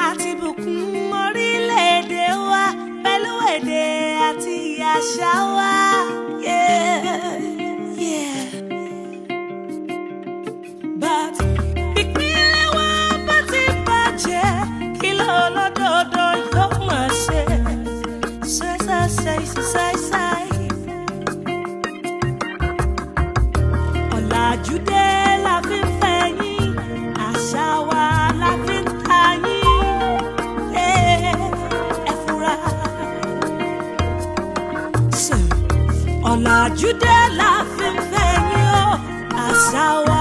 Àti bùkún orílẹ̀-èdè wa pẹ̀lú èdè àti àṣà wa. Yeah. But ìpínlẹ̀ wa bá ti bàjẹ́, kí ló lódodo yóò máa ṣe? Ṣe ṣe ṣe ṣe ṣe. Ọ̀làjú dé la fi ń fẹ̀yìn, àṣà wa la fi ń tayín. Ẹ fura. Ọ̀làjú dé la fi ń fẹ̀yìn o, àṣà wa.